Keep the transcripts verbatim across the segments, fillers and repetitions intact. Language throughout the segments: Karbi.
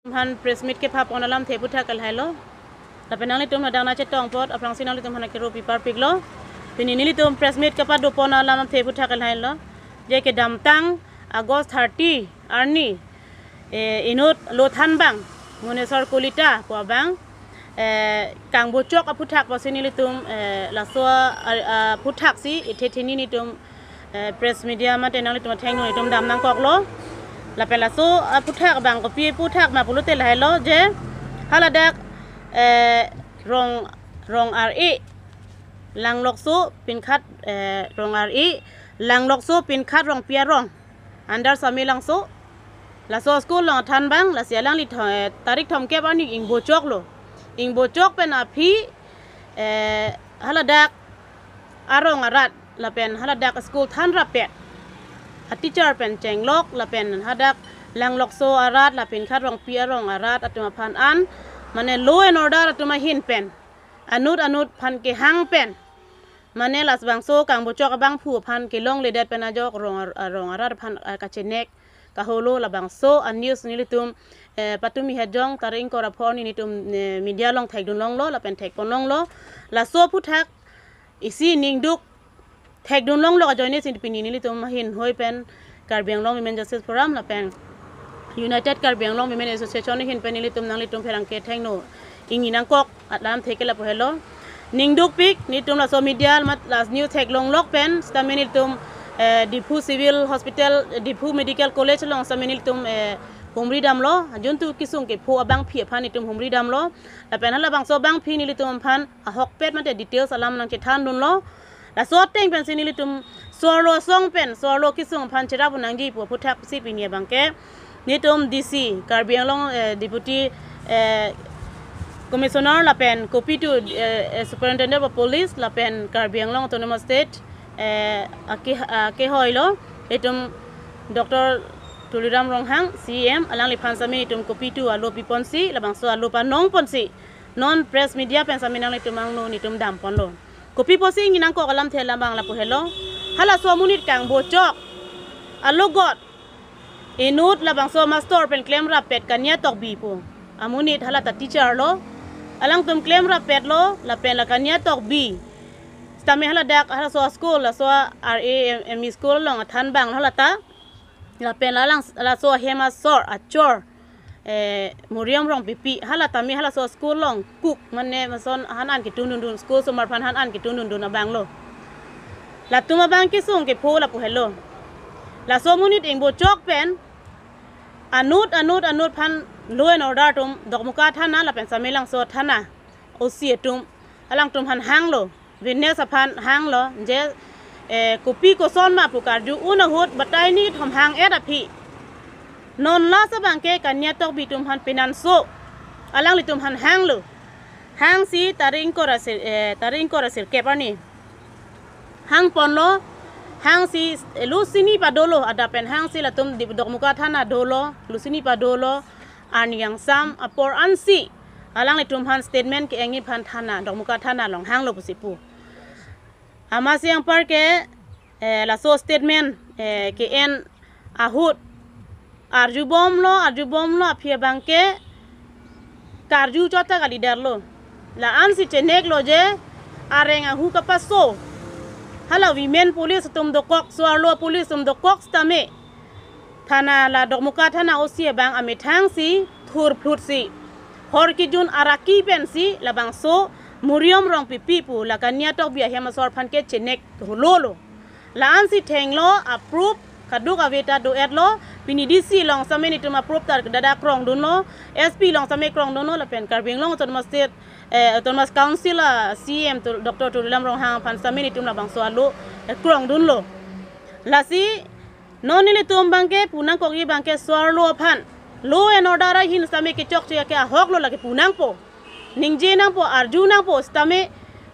Aphan press meet kepapon alamthe aphuthak ke lahailo. Lapen nanglitum hadak nangchetong apot aphrangsi nanglitum aphan akero piparpiklo. Pini nelitum press meet kepadopon alamthe aphuthak ke lahailo. Je kedamtang August thirty arni, eh, inut lo thanbang, Muneswar Kolita pu abang, eh, kangbochok aphuthak pusi nelitum, eh, laso a, a, aphuthak si ithe thini nelitum, eh, press media mate nanglitum athengno itum dam nangkoklo. Lapen laso aphuthak abang kopi aphuthak ma pulote lahailo je haladak, eh, rong, rong ar-e, Langlokso Pinkhat, eh, rong ar-e, Langlokso Pinkhat Rongpi arong under Samelangso. Laso school along thanbang, lasi alangli tho-, eh, tarik thomkep arni ingbochoklo. Ingbochok pen aphi, eh, haladak arong arat lapen haladak school than rappet a teacher pen chenglok lapen hadak Langlokso arat lapen Pinkhat Rongpi arong arat atum aphan an, mane law and order atum ahin pen, anut anut aphan kehang pen, mane labangso kangbochok abangphu aphan kelongledet pen ajok rong ar-, rong arat aphan, ah, kachenek kaholo. Labangso a-news nelitum, eh, patumi hajong tarik ingkoi ra pho arni nelitum, eh, media along thekdun longlo lapen thekpon longlo. Laso aphuthak isi ningduk thekdun longlo ajoine si pini nelitum ahin hoi pen Karbi Anglong Women Justice Forum lapen United Karbi Anglong Women Association ahin pen nelitum nanglitum pherangke athengno ingni nangkok alamthe ke lapu helo. Ningdukpik, nelitum laso media mat las news theklonglok pen sitame nelitum, eh, Diphu Civil Hospital, eh, Diphu Medical College along sitame nelitum, eh, humri damlo, juntu kesung kepho abangphi aphan nelitum humri damlo. Lapen halabangso abangphi nelitum aphan ahokpet mate details alam nangchethandunlo. Laso ateng pensi nelitum so-arlo asong pen so-arlo kesung aphan cherap nangji pu aphuthak si pini abangke nelitum D C Karbi Anglong, eh, Deputy, eh, Commissioner lapen kopi tu, eh, eh, Superintendent of Police lapen Karbi Anglong Autonomous State, eh, ake, akehoilo, itum Doctor Tuliram Ronghang, C E M, alangliphan sitame itum kopi tu alo piponsi, labangso alo panongponsi non press media pen sitame nanglitum angno nelitum damponlo. Kopi pusi ingni nangkok alamthe alam abang lapu helo. Halaso amonit kangbochok alogot inut labangso master pen klem rappet Kania Tokbi pu amonit, halata teacher lo. Alangtum klem rappetlo lapen la Kania Tokbi sitame haladak halaso school, laso R A M E school along thanbang halata. Lapen lalang laso ahem asor achor, eh, Muriam Rongpipi, hala tame halaso school along cook, mane mason han an ketundundun, school osomar aphan han an ketundundun abanglo. Latum abang kesung kepho lapu helo. Laso amonit ingbochok pen anut anut anut aphan law and order atum Dokmoka thana lapen Samelangso thana O C atum, alangtum aphan hanglo, witness aphan hanglo je, eh, kopi koson ma pu karju un ahut batai ni kethom hang-et aphi non last abangke Kania Tokbi atum aphan penanso alanglitum aphan hanglo. Hangsi tarik ingkoi ra sir-, eh, tarik ingkoi ra sirkep arni hangponlo. Hangsi, eh, lusini padolo adap pen hangsi latum di Dokmoka thana dolo, lusini padolo. Arni angsam apor ansi alanglitum aphan statement ke-engji aphan thana, Dokmoka thana along hanglo pusi pu. Amatsi anparke, eh, laso statement, eh, ke-en ahut arjubomlo, arjubomlo aphi abangke karju chot ta kalidarlo. La-ansi cheneklo je areng ahu kapaso hala women police atum dokok, so-arlo police atum dokok sitame thana la Dokmoka thana O C abang amethangsi thurphlutsi hor kejun araki pensi labangso Muriam Rongpipi pu la Kania Tokbi ahem asor aphan ke chenek hololo. La-ansi thenglo, a-proof kaduk ave ta do-etlo. Pini D C along sitame nelitum a-proof ta dada krongdunlo, S P along sitame krongdunlo, lapen Karbi Anglong Autonomous State, eh, Autonomous Council a-C E M tu-, Doctor Tuliram Ronghang aphan sitame nelitum labangso alo, eh, krongdunlo. Lasi non nelitum abangke pu nangkokji abangke so-arlo aphan law and order ahin sitame kechokche ke ahoklo, lake pu nangpo, ningje nangpo, arju nangpo sitame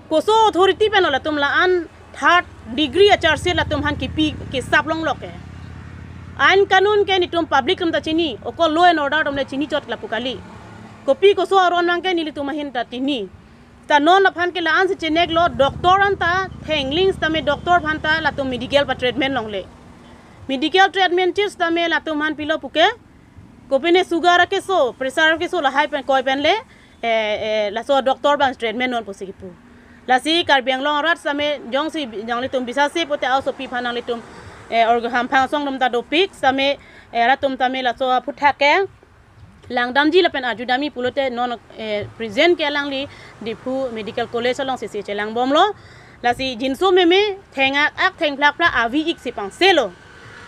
koso authority pen latum la-an third degree a-charge sheet latum aphan kipi kesap longlok ke. Ain kanun ke nelitum public atum ta chini, oko law and order atum le chini chot lapu kali. Kopi koso aron abangke nelitum ahin ta chini. Ta non aphan ke la-ansi cheneklo, doctor anta thengling sitame doctor aphan ta latum medical pa treatment longle. Medical treatment chir sitame latum aphan pilo puke Kopine sugar akeso, pressure akeso lahai pen koi pen le, eh, eh, laso doctor abang treatment non pusi kipu. Lasi Karbi Anglong arat sitame jongsi nanglitum bisasi pulote aosopi aphan nanglitum, eh, org hamphang asong atum ta dopik sitame, eh, rat atum tame laso aphuthak ke langdamji lapen arjudamji pulote non, eh, present ke alangli Diphu Medical College alongsi si chelangbomlo. Lasi jinso meme theng ak ak theng phlak phlak avi ik si pangselo.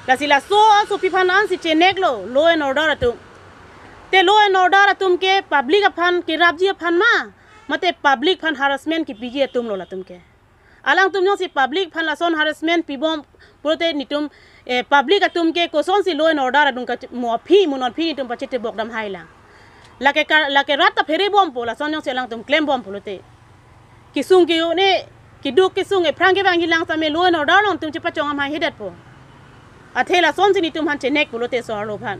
Lasi laso asopi aphan ansi cheneklo law and order atum. Te law and order atum ke public aphan kerapji aphan ma, mate public aphan harassment kipiji atumlo latum ke. Alangtum jongsi public aphan lason harassment pibom pulote nitum, eh, public atum ke kosonsi law and order adung ka mo aphi mo non aphi nitum pachete bok dam hai lang. Lake ka, lake rat ta phere bompo lason jongsi alangtum klembom pulote. Kesung ke-o ne, keduk kesung ephrang kevangji lang sitame law and order along tum chepachong amhai hedetpo. Athe lasonsi nitum aphan chenek pulote so-arlo aphan.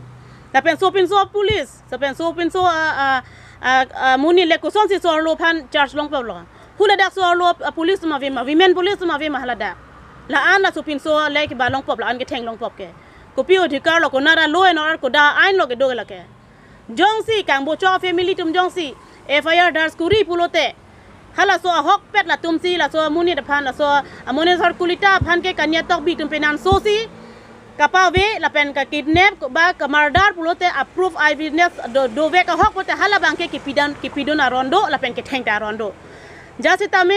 Lapen sopinso police, lapen sopinso a, a, a, a, amonit le kosonsi so-arlo aphan charge longpoplo. Hu ladak so-arlo a police atum ave ma, women police atum ave ma haladak. La-an la sopinso le kiba longpop, la-an ketheng longpop ke. Kopi odhikar lo, konat a law and order koda ain lo kedo lake. Jongsi kangbochok family atum jongsi F I R darj kuri pulote, halaso ahokpet latumsi, laso amonit aphan, laso amonit Monesor Kalita aphan ke Kaniya Tokbi atum penansosi kapave lapen ka kidnap ba ka murder pulote a-proof eyewitness do, dovek ahok pulote hala abang ke kipidun, kipidun aron do lapen ketheng ta aron do. Jasi tame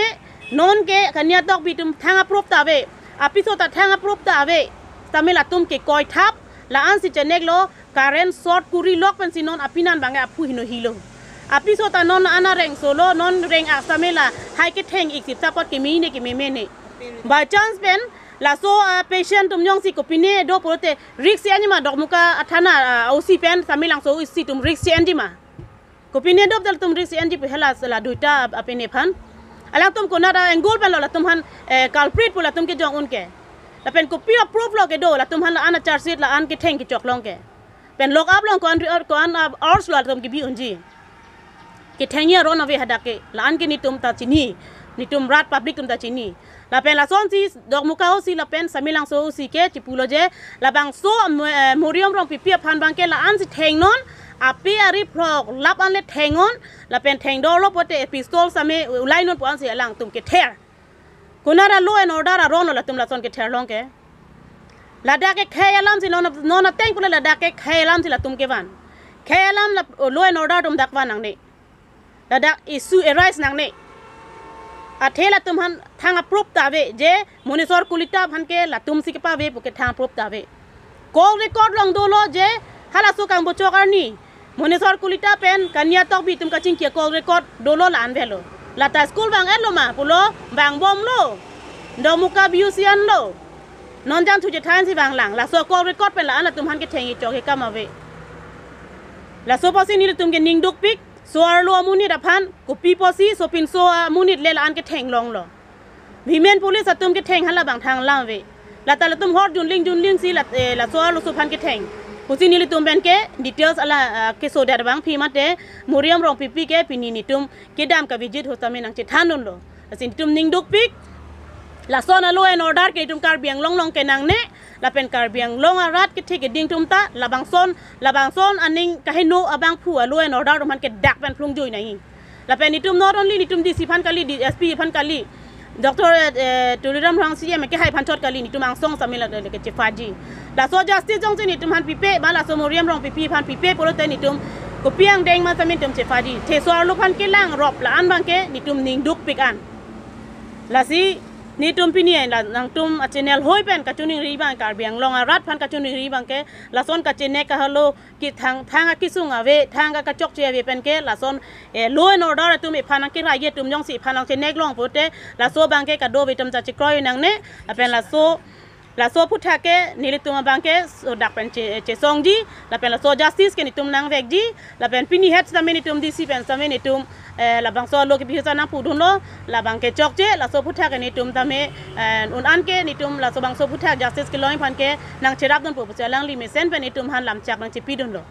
non ke Kaniya Tokbi atum thang a-proof ta ave, apiso ta thang a-proof ta ave, tame latum ke koi thap, la-ansi cheneklo, current short kuri lok pensi non apinan abang ke aphu hino hilo. Apiso ta non ana reng solo, non reng ak sitame lahai ketheng ik sip sapot keme ne keme mene. By chance pen laso, ah, patient atum jongsi kopine do pulote risk si anji ma Dokmoka athana, ah, O C pen Samelangso O C atum risk si anji ma. Kopine dop dal atum risk si anji pu hala sala duita ap-, apine aphan. Alangtum konat a-angle pen lo latum aphan, eh, culprit pu latum kejong un ke. Lapen kopi a-proof lo kedo latum aphan la-an a-charge sheet la-an ketheng kechok long ke. Pen lock up along ko-an ri-, ko-an, ah, hours lo latum kebi unji. Kethengji aron ave hadak ke, la-an ke nitum ta chini, nitum rat public atum ta chini. Lapen lasonsi Dokmoka O C lapen Samelangso O C ke chipulo je, labangso, eh, Moriam Rongpipi aphan abang ke la-ansi thengnon, ape ari phrok lap an le thengnon, lapen thengdorlo pulote pistol sitame ulainon pu ansi alangtum kether. Konat a law and order aron lo latum lason kether long ke. Ladak ke khei alam si non, non ateng pule ladak ke khei alam si latum kevan. Khei alam la, law and order atum dak van nangne. Ladak issue arise nangne. Athe latum aphan thang a-proof ta ave je Monesor Kalita aphan ke latumsi kepave pu ke thang a-proof ta ave. Call record along dolo je halaso kangbochok arni Monesor Kalita pen Kaniya Tokbi atum kachingki a-call record dolo, la-an avelo. Lata school vang-etlo ma pulo, vangbomlo. Dokmoka B U C anlo. Non jangthu chethan si vanglang. Laso call record pen la-an latum aphan ketheng kechok ke kam ave. Laso apotsi nelitum ke ning dukpik, so-arlo amonit aphan, kopi apotsi sopinso amonit le la-an ketheng longlo. Women police atum ketheng hala abang thang alam ave. Lata latum hor junling junling si lat, eh, laso-arloso aphan ketheng. Pusi nelitum pen ke details ala, ah, kesodet abang phi mate Moriam Rongpipi ke pini nitum kedam ka-visit ho sitame nangchethandunlo. Lasi nitum ning dukpik. Lason a law and order ke itum Karbi Anglong along ke nangne, lapen Karbi Anglong arat kethe keding atum ta labangson, labangson aning kaheno abangphu a law and order atum aphan ke dak pen phlungjui nangji. Lapen itum not only nitum D C aphan kali, D S P aphan kali, Doctor, eh, eh, Tuliram Ronghang C M kehai aphan chot kali, nitum angsong sitame la, la, la kechepaji. Laso justice jongsi nitum aphan pipe, ba laso Moriam Rongpipi aphan pipe pulote nitum kopi angdeng ma sitame nitum chepaji. Te so-arlo aphan kelang rop la-an abang ke nitum ning dukpik an. Lasi nitum pini la nangtum a-channel hoi pen kachiningri abang, Karbi Anglong arat aphan kachiningri abang ke, lason kachenek kahalo, kethang, thang akesung ave, thang ka kachokche ave pen ke, lason, eh, law and order atum ephan nangkeraiji atum jongsi ephan nangchenek long pulote, laso abang ke kadokave atum ta chekroi nangne, lapen laso, laso aphuthak ke nelitum abang ke so dak pen che, chesongji, lapen laso justice ke nitum nangvekji, lapen pini het sitame nitum D C pen sitame nitum, eh, labangso a law kepi sa nangpudunlo, labang ke chokche, laso aphuthak ke nitum tame, eh, un an ke nitum laso bangso aphuthak justice kelong aphan ke nangcherapdunpo pusi alangli mesen pen nitum aphan lamchak nangchepidunlo.